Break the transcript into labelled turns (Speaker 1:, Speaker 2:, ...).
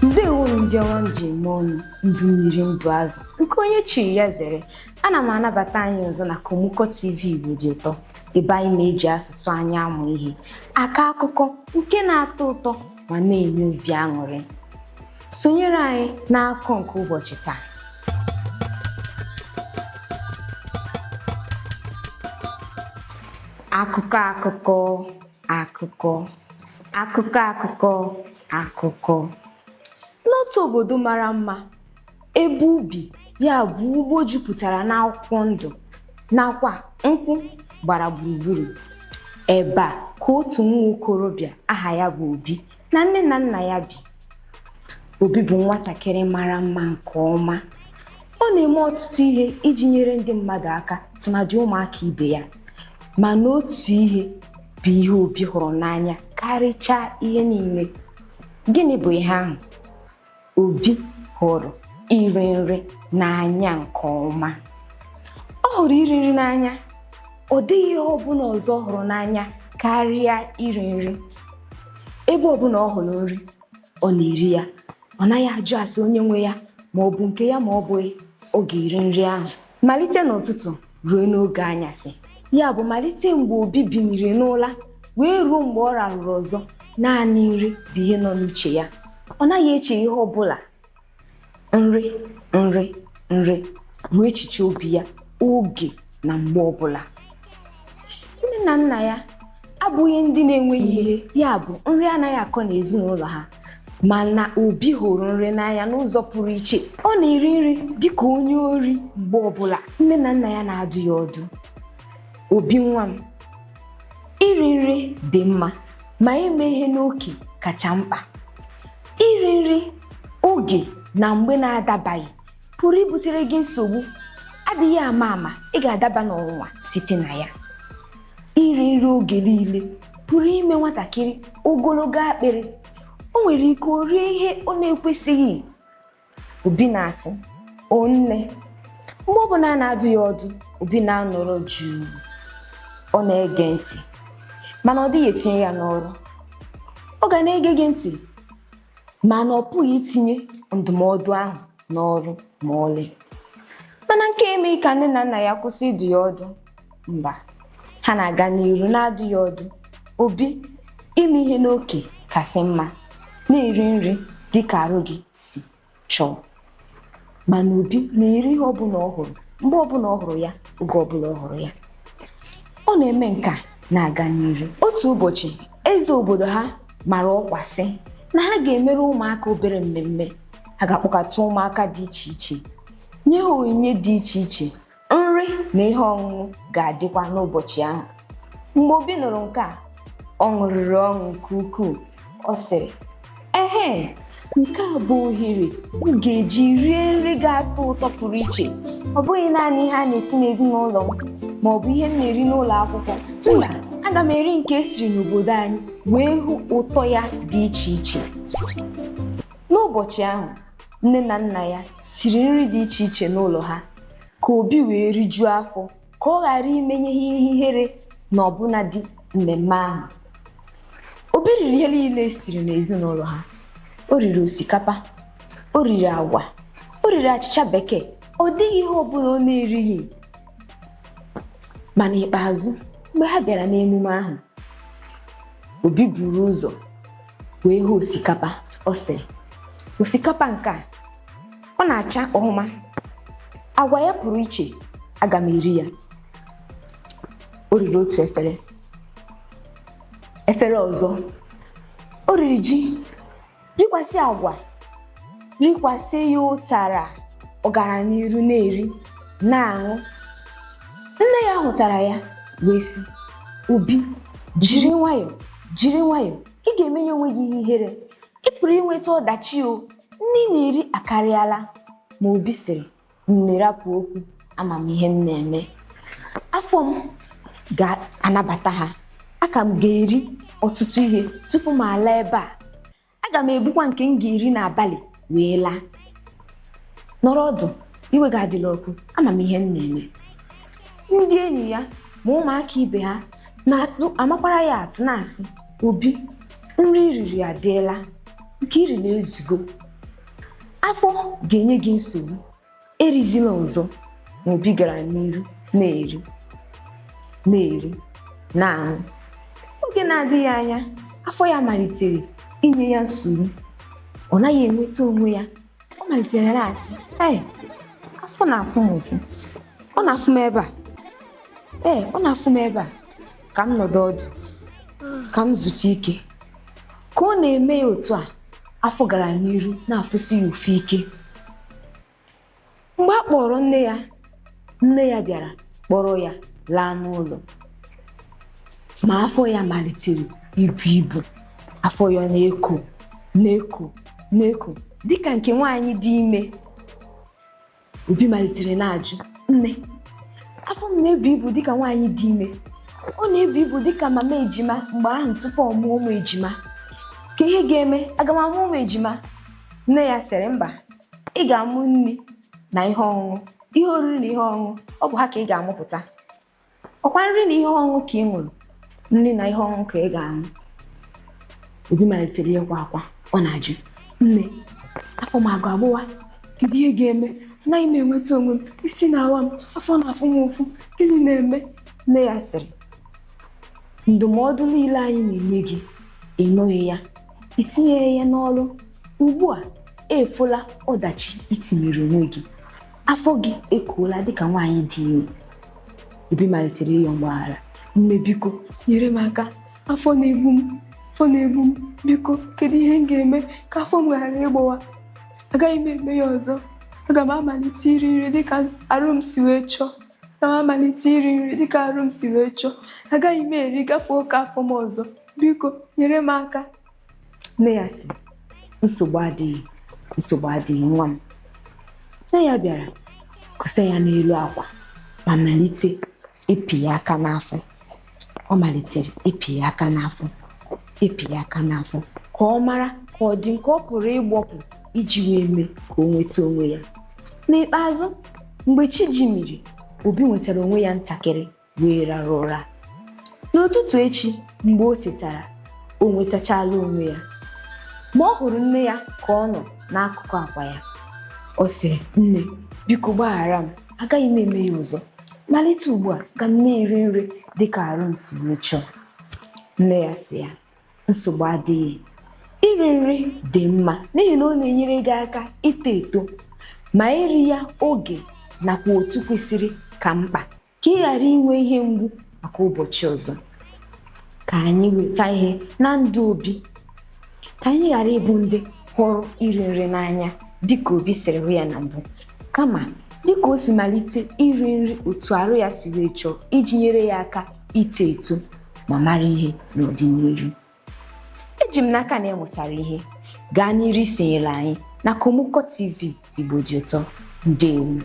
Speaker 1: Ndewo ndị ọma m ji eme ọnụ, ndụ mmiri ndụ azụ, nke onye chiri ya zere. Ana m anabata anyị ọzọ na Komuko TV Igbo dị ụtọ, ebe anyị na-eji asụsụ anyị amụ ihe, akọ akụkọ nke na-atọ ụtọ ma na-enye obi aṅụrị. Sonyere anyị n'akụkọ nke ụbọchị taa. Akụkọ akụkọ akụkọ akụkọ akụkọ akụkọ. N'otu obodo mara mma, ebe ubi ya bụ ugbo jupụtara n'akwụkwọ ndụ nakwa nkwụ gbara gburugburu. Ebe a ka otu nwa okorobịa aha ya bụ Obi na nne na nna ya bi. Obi bụ nwatakịrị mara mma nke ọma. Ọ na-eme ọtụtụ ihe iji nyere ndị mmadụ aka, tụmadị ụmụaka ibe ya. Mana otu ihe bụ ihe Obi hụrụ n'anya karịchaa ihe niile. Gịnị bụ ihe ahụ? Obi hụrụ iri nri n'anya nke ọma. Ọ hụrụ iri nri n'anya. Ọ dịghị ihe ọbụla ọzọ ọ hụrụ n'anya karịa iri nri. Ebe ọbụla ọ hụrụ nri, ọ na-eri ya. Ọ naghị ajụ ase onye nwe ya ma ọ bụ nke ya ma ọ bụghị, ọ ga-eri nri ahụ. Malite n'ụtụtụ ruo n'oge anyasị. Ya bụ, malite mgbe Obi biniri n'ụla wee ruo mgbe ọ rarụrụ ọzọ, naanị nri bụ ihe nọ n'uche ya. Ọ naghị eche ihe ọbụla. Nri, nri, nri bụ echiche obi ya oge na mgbe ọbụla. Nne na nna ya abụghị ndị na-enweghị ihe, ya bụ nri anaghị akọ n'ezinụlọ ha. Mana Obi hụrụ nri n'anya n'ụzọ pụrụ iche. Ọ na-eri nri dịka onye ori mgbe ọbụla. Nne na nna ya na-adụ ya ọdụ. Obi nwa m, iri nri dị mma, ma ime ihe n'oke kacha mkpa. Iri nri oge na mgbe na-adabaghị pụrụ ibutere gị nsogbu. Adịghị ama ama, ị ga-adaba n'ọnwụnwa site na ya. Iri nri oge niile pụrụ ime nwatakịrị ogologo akpịrị. O nwere ike o rie ihe ọ na-ekwesịghị. Obi na-asị, "O nne." Mgbe ọbụla a na-adụ ya ọdụ, Obi na-anọrọ jụụ. Ọ na-ege ntị, mana ọ dịghị etinye ya n'ọrụ. Ọ ga na-ege gị ntị, mana ọ pụghị itinye ndụmọdụ ahụ n'ọrụ ma ọlị. Mana nke emeghị ka nne na nna ya kwụsị ịdụ ya ọdụ. Mba, ha na-aga n'iru na-adụ ya ọdụ. Obi, ime ihe n'oke kasị mma. Na-eri nri dịka arụ gị si chọọ. Mana Obi na-eri ihe ọbụla ọ hụrụ, mgbe ọbụla ọ hụrụ ya, oge ọbụla ọ hụrụ ya. Ọ na-eme nke a na-aga n'iru. Otu ụbọchị, eze obodo ha mara ọkwa sị na ha ga-emere ụmụaka obere mmemme. Ha ga-akpọkọta ụmụaka dị iche iche, nye ha onyinye dị iche iche. Nri na ihe ọṅụṅụ ga-adịkwa n'ụbọchị ahụ. Mgbe Obi nụrụ nke a, ọ ṅụrịrị ọṅụ nke ukwuu. Ọ sịrị, ehe, nke a bụ ohere m ga-eji rie nri ga-atọ ụtọ pụrụ iche. Ọ bụghị naanị ihe a na-esi n'ezinụlọ m ma ọ bụ ihe m na-eri n'ụlọ akwụkwọ. Mba, aga m eri nke esiri n'obodo anyị wee hụ ụtọ ya dị iche iche. N'ụbọchị ahụ, nne na nna ya siri nri dị iche iche n'ụlọ ha ka Obi wee rijuo afọ, ka ọ ghara imenye ha ihe ihere na ọbụnadị mmemme ahụ. Obi riri ihe niile esiri n'ezinụlọ ha. O riri osikapa, o riri agwa, o riri achịcha bekee. Ọ dịghị ihe ọbụla ọ na-erighị. Ma n'ikpeazụ, mgbe ha bịara n'emume ahụ, Obi buru ụzọ wee hụ osikapa. Ọ sịrị, osikapa nke a, ọ na-acha ọhụma. Agwa ya pụrụ iche, aga m eri ya. O riri otu efere, efere ọzọ. O riri ji, rikwasị agwa, rikwasị ya ụtara. Ọ gara n'iru na-eri, na-aṅụ. Nne ya hụtara ya wee sị, Obi, jiri nwayọọ, jiri nwayọọ, ị ga-emenye onwe gị ihe ihere. Ị pụrụ inweta ọdachi o, nne ị na-eri akarịala. Ma Obi sịrị, nne rapụ okwu, ama m ihe m na-eme. Afọ m ga-anabata ha. Aka m ga-eri ọtụtụ ihe tupu m ala ebe a. Aga m ebukwa nke m ga-eri n'abalị wee laa. Nọrọ ọdụ, iwe ga-adịla ọkụ, ama m ihe m na-eme. Ndị enyi ya ma ụmụaka ibe ha na-atụ amakwara ya atụ na-asị, Obi, nri i riri adịela, nke i riri ezugo. Afọ ga-enye gị nsogbu, erizila ọzọ. Ma Obi gara n'iru na-eri, na-eri, na-aṅụ. Oge na-adịghị anya, afọ ya malitere inye ya nsogbu. Ọ naghị enweta onwe ya. Ọ malitere na-asị, ee, afọ na-afụ m ụfụ. Ọ na-afụ m ebe a. Ee, ọ na-afụ m ebe a. Ka m nọdụ ọdụ, ka m zute ike. Ka ọ na-eme ya otu a, afọ gara n'iru na-afụsi ya ụfụ ike. Mgbe a kpọrọ nne ya, nne ya bịara kpọrọ ya laa n'ụlọ. Ma afọ ya malitere ibu ibu. Afọ ya na-eko, na-eko, na-eko dịka nke nwaanyị dị ime. Obi malitere na-ajụ, nne, afọ m na-ebu ibu dịka nwaanyị dị ime. Ọ na-ebu ibu dịka mama ejima mgbe ahụ tupu ọ mụọ ụmụ ejima. Ka ihe ga-eme, aga m amụ ụmụ ejima? Nne ya sịrị, mba, ị ga-amụ nri na ihe ọṅụṅụ, ihe oriri na ihe ọṅụṅụ, ọ bụ ha ka ị ga-amụpụta. Ọkwa nri na ihe ọṅụṅụ ka ị ṅụrụ, nri na ihe ọṅụṅụ ka ị ga-aṅụ. Obi malitere ịkwa akwa, ọ na-ajụ, nne, afọ m agụ agbụwa, kedu ihe ga-eme? Anaghị m enweta onwe m, isi na-awa m, afọ na-afụ m ụfụ, gịnị na-eme? Nne ya sịrị, ndụmọdụ niile anyị na-enye gị, ị nụghị ya, ị tinyeghị ya n'ọrụ. Ugbu a, efola ọdachi i tinyere onwe gị. Afọ gị ekuola dịka nwaanyị dị ime. Obi malitere ịyọ mgbaghara. Nne, biko, nyere m aka. Afọ na-egbu m, afọ na-egbu m. Biko, kedu ihe m ga-eme ka afọ m ghara ịgbawa? Agaghị m eme ya ọzọ. Aga m amalite iri nri dịka arụ m si wee chọọ. Aga m amalite iri nri dịka arụ m si wee chọọ. Agaghị m eri gafee oke afọ m ọzọ. Biko, nyere m aka. Nne ya sị, nsogbu adịghị, nsogbu adịghị nwa m. Nne ya bịara kusa ya n'elu akwa ma malite ịpị ya aka n'afọ. Ọ malitere ịpị ya aka n'afọ, ịpị ya aka n'afọ, ka ọ mara ka ọ dị nke ọ pụrụ ịgbọpụ iji wee mee ka o nweta onwe ya. N'ikpeazụ, mgbe chi jimiri, Obi nwetara onwe ya ntakịrị wee rara ụra. N'ụtụtụ echi, mgbe o tetara, o nwetachala onwe ya. Ma ọ hụrụ nne ya ka ọ nọ n'akụkụ akwa ya. Ọ sịrị, nne, biko gbaghara m, agaghị m eme ya ọzọ. Malite ugbu a, ga m na-eri nri dịka arụ m si wee chọọ. Nne ya sị ya, nsogbu adịghị. Iri nri dị mma n'ihi na ọ na-enyere gị aka ito eto, ma iri ya oge nakwa otu kwesịrị ka mkpa ka ị ghara inwe ihe mgbu maka ụbọchị ọzọ. Ka anyị weta ihe na ndụ Obi, ka anyị ghara ịbụ ndị hụrụ iri nri n'anya dịka Obi siri hụ ya na mbụ, kama dịka o si malite iri nri otu arụ ya si wee chọọ iji nyere ya aka ito eto ma mara ihe n'ọdịnihu. Eji m n'aka na ị mụtara ihe. Gaa n'iru isonyere anyị na Komoko TV Igbo dị ụtọ. Ndewo.